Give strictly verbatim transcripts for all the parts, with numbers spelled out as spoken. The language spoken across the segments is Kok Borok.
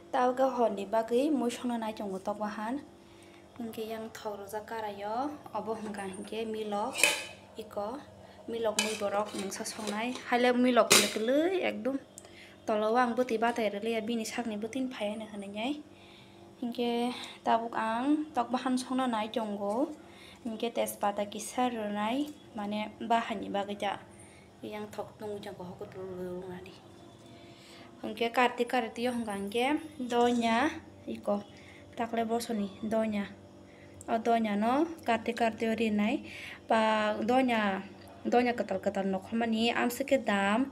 Tabuk khe horni bagwi mui songna nai tongo tok bahan. Hinkhe yang thok rwjak karaio, obo hwnkha hinkhe milok, iko milok mui borok mungsa songnai. Haile milok kwlwi kwlwi ekdom tola o ang bwtwi batai rwliya, bini sakni bwtwini phaiani hwnwi nai. Hinkhe tabuk ang tok bahan songna nai tongo, hinkhe tejpata kisa rwnai, mane bahaini bagwi ta. Yang thok tungwi jang ko hoko tulu nadi. Hingke karti karti yo hingka hingke donya iko takle bosoni donya. O donya no karti karti o rinai pa donya, donya kwtal kwtal nokhormani amsike dam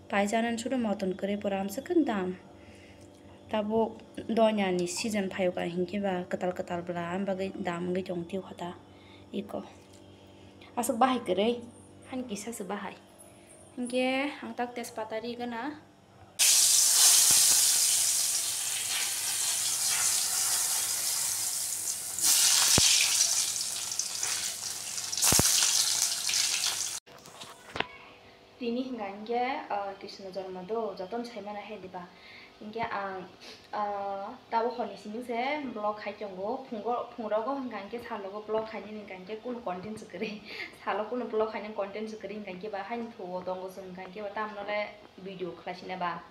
paijana sudu moton kwrwi pura amsike dam. Tabuk donya ni season phaio ka hingke ba kwtal kwtal bwla am bagwi dam wngwi tong tio hota iko. Aswk bahai kwrwi, hani kisa se bahai. Hinkhe ang tak tejpata ri gana. Tini hingka hinkhe, ah, Krishna jorma do, jotono sai mano hai diba. Hinkhe ang, ah, tabuk horni simi se vlog khai tongo. Phungo, phungrogo hingka hinkhe salogo vlog khainani hingka hinkhe kunu content se kwrwi. Salo kunu vlog khainani content se kwrwi hingka hinkhe ba haini thugo tongo chwng hingka hinkhe ba tamno le video khlai sina ba.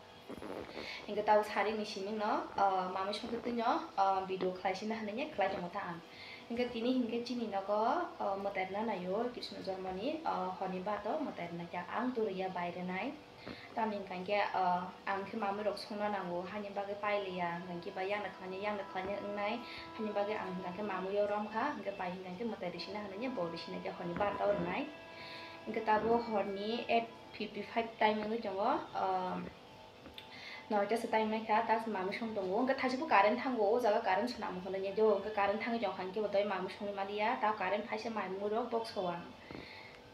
Hinkhe tabuk sarini simi no, ah, mamui songtwi no, ah, video khlai sina hinwi khlai tongo ta ang. Hinkhe tini hinkhe chini nogo, ah, mwtai rwna naio Krishna jormoni, ah, horni bato mwtai rwna khe ang turiya bai rwnai. Tamni hwnka hinkhe, ah, ang khe mamui rok songna nango, haini bagwi pai liya, hwnka hinkhe ba yang rwkhlani, yang rwkhlani wngnai, haini bagwi ang hwnka hinkhe mamui o rom kha, hinkhe pai hwnka hinkhe mwtai risina hinwi bo risina khe horni barta o rwnai. Hinkhe tabuk horni eight fifty five time wngwi tongo, ah, noita se time naikha, ta se mamui song tongo, hinkhe thaisingbo current thango, o jaga current swnamo hinwi do, hinkhe current thangwi tongkha hinkhe bo doi mamui songwi maliya, ta current phaisa mamui rok box o ang.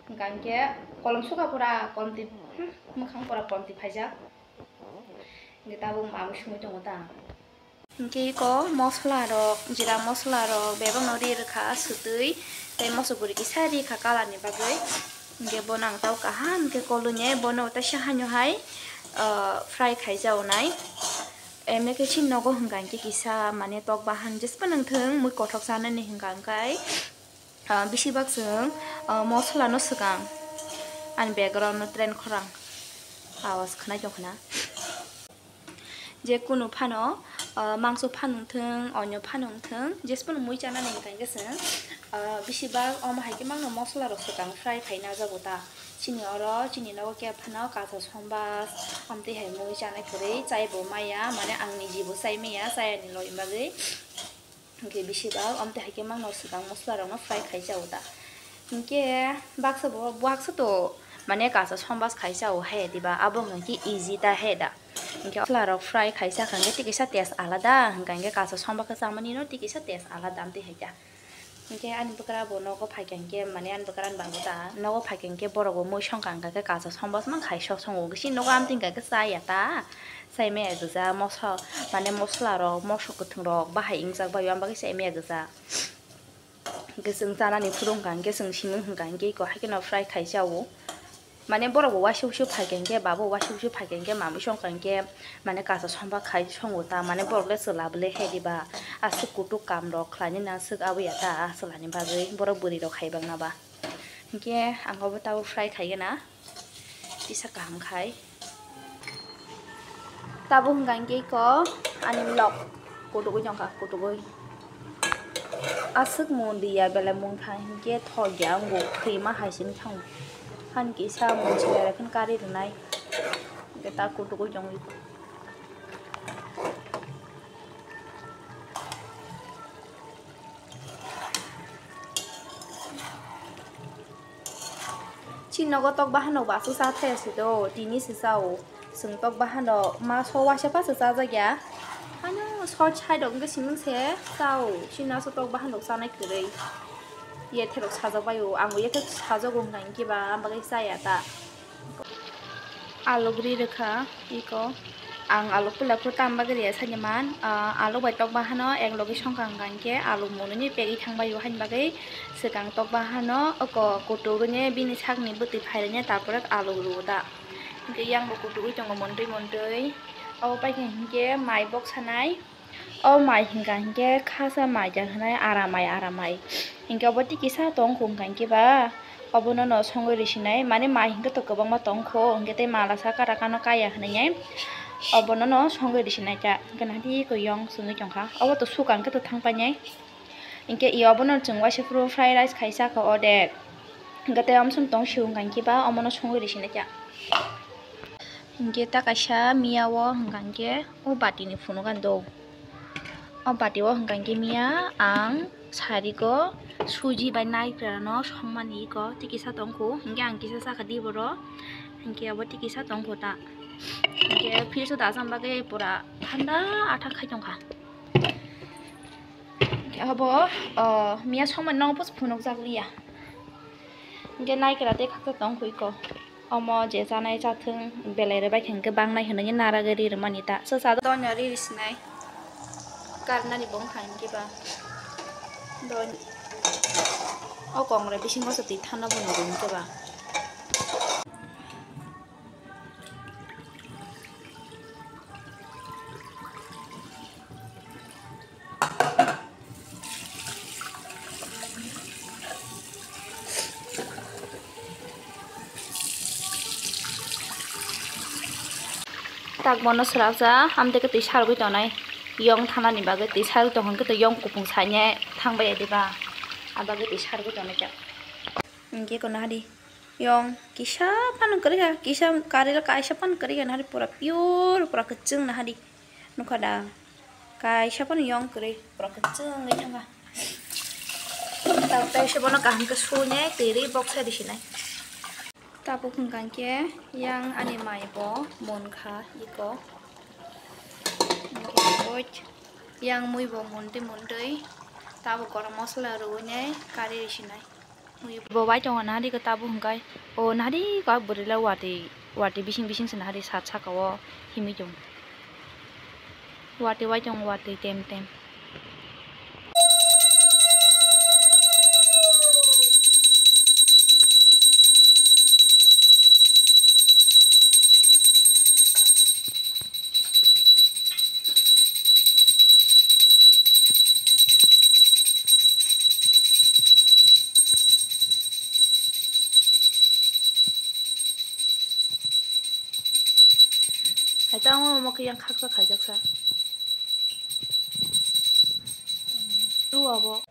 Hingka hinkhe kolom suka pura komti, hmm, mwkhang pura komti phaijak. Hinkhe tabuk mamui songwi tongo ta. Hinkhe iko mosla rok, jira mosla rok bebak no ri rwkha swtwi, tei moso guri kisa ri kha color ni bagwi. Hinkhe bono ang tabuk kaham khe kolwi nai, bono teisa haino hai, ah, fry khai jaonai. Emne khe chini nogo hingka hinkhe kisa mane tok bahan jespa nangthung mui kothok chanani hingka hinkhe. Ah, bisi bak chwng, ah, mosola no swkang. Ani background no train khorang awas khwnai tong khna. Je kunu phano, ah, mangso phano wngthung, onyo phano wngthung, jesphano mui chanani hingka hinkhe chwng, ah, bisi bak omo hai khe mangno mosola rok swkang fry khai najago ta. Chini oro, chini nogo khe phano kacha sombas, amtwi hai mui chanai kwrwi, chai bo maya, mane ang niji bo chai maya, chayani loi bagwi. Hinkhe bisi bak, amtwi hai khe mangno swkang mosola rokno fry khai chao da. Hinkhe baksa bo, baksa to mane kacha sombas khai chao hai diba, abo hwnkhe easy ta hai da. Hinkhe mosola rok fry khai chakha hinkhe tei kisa taste alada, hwnkha hinkhe kacha sombas khe chamani no tei kisa taste alada amtwi hai da. Hinkhe ani bwkra bo nogo phaikha hinkhe mane ani bwkra ni bango da, nogo phaikha hinkhe borok bo mui songkha hinkhe kacha sombas mang khai sok songo, bisi nogo amtwi hinkhe chaya ta. Chai maya gwja moso, mane mosola rok, moso kwthwng rok bahai wngjak bai o, aboni bagwi chai maya gwja. Hinkhe chwng chanani phuru wngkha hinkhe chwng simi wngkha hinkhe eko hai kheno fry khai chao. Mane borok bo waisa waisa phaikha hinkhe, ba bo waisa waisa phaikha hinkhe, mamui songkha hinkhe, mane kacha somba khai songo ta, mane borok le chwla bwle hai diba, aswk kutuk kam rok khlainani aswk abya ta, a chwlani bagwi borok bwrwi rok hai bangma ba. Hinkhe ang obo tabuk fry khai gana. Kisa kaham khai. Tabuk hwnkha hinkhe iko ani vlog kutugwi tongkha, kutugwi. Aswk mung diya belai mung thang hinkhe thok ya wngo, khwima hai sini thango. Hani kisa mung se belai kheno kari rwnai. Hinkhe ta kutugwi tongwi. Chini nogo tok bahan rok bo aswk cha thaya se do, tini se chao. Chwng tok bahan rok maso waisa pha se chajakya. Ano sor side rok wngkhe siming se chao. Chini aswk tok bahan rok chanai kwrwi. Yethe rok sajak bai o, ang bo yethe sajago hwnkha hinkhe ba, ang bagwi chaya ta. Aluk ri rwkha iko. Ang aluk pila phuru tam bagwi riya sani man. Ah, aluk bai tok bahano ek logi songkha hwnkha hinkhe aluk mononi pegwi thang bai o, haini bagwi swkang tok bahano oko kutuk rwni bini sakni bwtwi phai rwni, tarpore aluk rwo da. Hinkhe yang bo kutugwi tongo montwi montwi. Abo pai khe hinkhe mai bok sanai. O mai hinkha hinkhe khasa mai jak hinai aramai aramai. Hinkhe obo tei kisa tongkhu hinkha hinkhe ba obono no songwi risinai. Mane mai hinkhe to kwbangma tongkhu hinkhe tei mala saka rakano kaya hinai. Obono no songwi risinai ta. Hinkhe nahadi ko yong songwi tongkha. Obo to suka hinkhe to thangpainai. Hinkhe i obono chwng waisa phuru fried rice khaisa kha odek. Hinkhe tei amsong tong siwung kankhe ba omono songwi risinai kha. Hinkhe ta kaisa miya o hinkha hinkhe o bati ni phunuk an do. O bati o hinkha hinkhe miya ang sarigo suji bai naikrano songmani iko tei kisa tongkhu hinkhe ang kisa sakha di boro hinkhe obo tei kisa tongkhu ta. Hinkhe fridge o dajam bagwi pura thanda athak khai tongkha. Hinkhe abo, o, miya songmani nogo phunukjak liya. Hinkhe naikra tei khaksa tong khuiko. Omo je chanai chathwng belai rwbai khe hinkhe bangnai hinwi nara gari rwmani ta. Swsa doina ri risinai. Karnani bo wngkha hinkhe ba. Doi-, o kongrai bisingo se twi thana bo nugwi hinkhe ba. Tak bono srapsa, amtwi khe twi sargwi tongnai. Yong thanani bagwi twi sargwi tongkha, hwnkhe twi yong kupung saine thangbai ya diba? Abagwi twi sargwi tongnai khe. Hinkhe kono hadi. Yong kisa phano kwrwi kha, kisa karila kaisa phano kwrwi kha, nahadi pura pure, pura kwchwng nahadi nukha da. Kaisa phano yong kwrwi, pura kwchwng wngwi thangkha. Tabuk tei se bono kaham khe sune twi rwi boksa risinai. Tabuk hwnkha khe yang ani mai bo munkha iko. Hinkhe yang mui bo muntwi muntwi tabuk garam masala rwui nai kari risinai. Bo bai tongo nahadi khe tabuk hwnkhe o nahadi khe bwrwila watwi watwi bising bising se nahadi sat saka o himwi tongo. Watwi bai tongo watwi tem tem. Hai tamo omo khe yang khaksa khaijak sa. Tu abo.